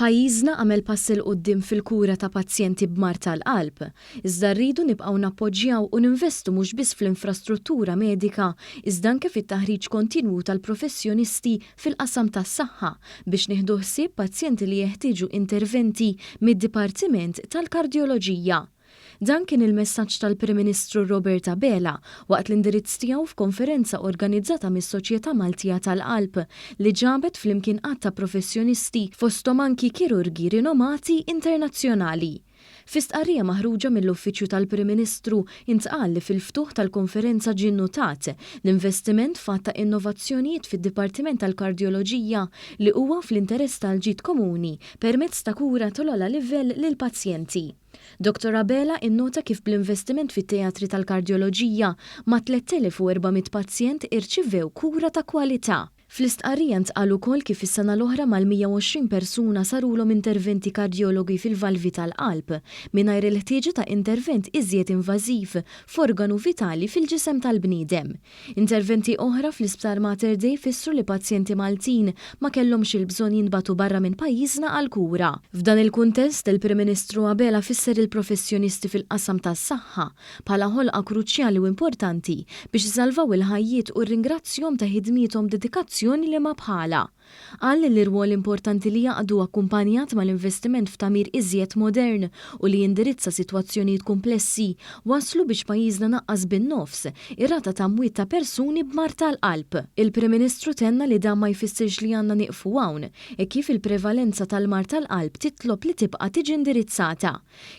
Pajjiżna għamel pass 'il quddiem fil-kura ta' pazjenti b'mard tal-qalb, iżda rridu nibqgħu nappoġġjaw u ninvestu mhux biss fl-infrastruttura medika iżda anke fit-taħriġ kontinwu tal-professjonisti fil-qasam tas-saħħa biex nieħdu ħsieb pazjenti li jeħtieġu interventi mid-Dipartiment tal-Kardjoloġija. Dan kien il-messaġġ tal-Prim Ministru Robert Abela waqt l-indirizz tiegħu f'konferenza organizzata mis-Soċjetà Maltija tal-Qalb li ġabet flimkien għadd ta' professjonisti fosthom anki kirurgi rinomati internazzjonali. Fi stqarrija maħruġa mill-Uffiċċju tal-Prim Ministru intqal li fil-ftuħ tal-konferenza ġie nnutat l-investiment f'għadd ta' innovazzjonijiet fid-Dipartiment tal-Kardjoloġija li huwa fl-interess tal-ġid komuni permezz ta' kura tal-ogħla livell lill-pazjenti. Dottor Abela innota kif bl-investiment fit-teatri tal-kardjoloġija, mat-3,400 pazjent irċivew kura ta' kwalità. Fl-istqarrija ntqal ukoll kif is-sena l-oħra mal-120 persuna sarulhom interventi kardjologi fil-valvi tal-qalb, mingħajr il-ħtieġa ta' intervent iżjed invażiv f'organu vitali fil-ġisem tal-bniedem. Interventi oħra fl-Isptar Mater Dei fissru li pazjenti Maltin ma kellhomx il-bżonn jintbagħtu barra minn pajjiżna għall-kura. F'dan il-kuntest, il-Prim Ministru Abela fisser il-professjonisti fil-qasam tas-saħħa bħala ħolqa kruċjali u importanti biex isalvaw il-ħajjiet u rringrazzjahom ta' ħidmiethom b'dedikazzjoni liema bħalha. Qal li l-irwol importanti li jaqdu akkumpanjat mal-investiment f'tagħmir iżjed modern u li jindirizza sitwazzjonijiet kumplessi wasslu biex pajjiżna naqqas bin-nofs ir-rata ta' mwiet ta' persuni b'mard tal-qalb. Il-Prim Ministru tenna li dan ma jfissirx li għandna nieqfu hawn, hekk kif il-prevalenza tal-mard tal-qalb titlob li tibqa' tiġi indirizzata.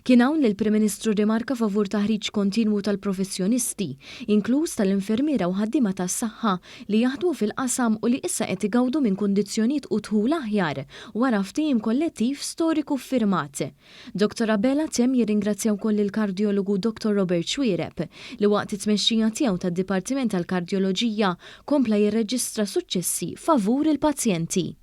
Kien hawn li l-Prim Ministru rrimarka favur taħriġ kontinwu tal-professjonisti, inkluż tal-infermiera u ħaddiema tas-saħħa li jaħdmu fil-qasam u li issa qed igawdu minn kundizzjonijiet u dħul aħjar wara ftehim kollettiv storiku ffirmat. Dottor Abela temm jirringrazzja wkoll lill-kardjologu Dottor Robert Xuereb li waqt it-tmexxija tiegħu tad-Dipartiment tal-Kardjoloġija kompla jirreġistra suċċessi favur il-pazjenti.